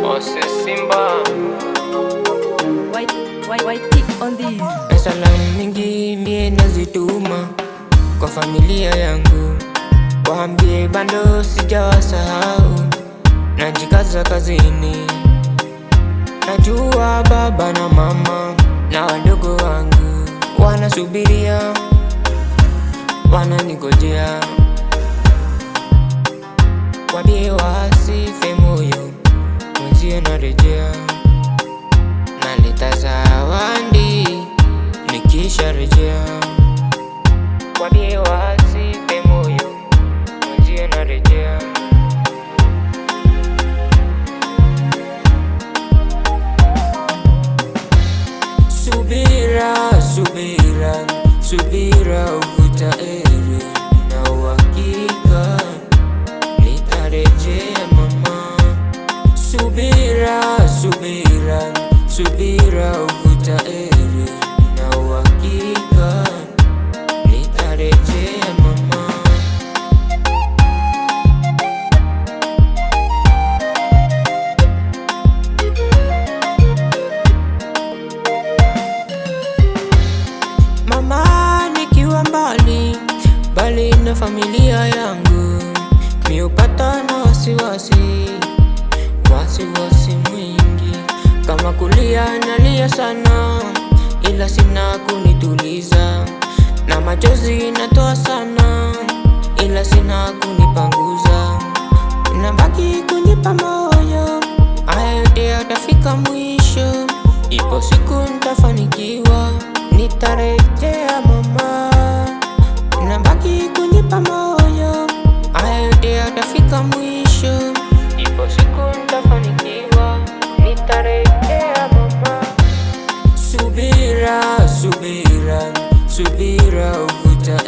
Ose Simba. White, white, white tick on these. Na salamu mingi mie nazituma kwa familia yangu, waambie bado sijawasahau, najikaza kazini, najua baba na mama na wadogo wangu wanasubiria, wananigojea, waambie wasife moyo, mwenzie narejea, naleta zawadi nikisharejea, waambie wasife moyo, mwenzie narejea. Subira, subira, subira uvuta heri, na uhakika nitarejea mama. Subira, subira, subira uvuta heri, na uhakika nitarejea mama. Mama, nikiwa mbali mbali na familia yangu, mi hupata na wasiwasi, wasiwasi mwingi. Kama kulia nalia sana, ila sina kunituliza, na machozi natoa sana, ila sina kunipanguza. Nabaki kujipa moyo, haya yote yatafika mwisho. Ipo siku nitafanikiwa, nitarejea mama. Nabaki kujipa moyo, haya yote yatafika mwisho. Ipo siku nitafanikiwa, nitarejea mama. Subira, subira, subira uvuta.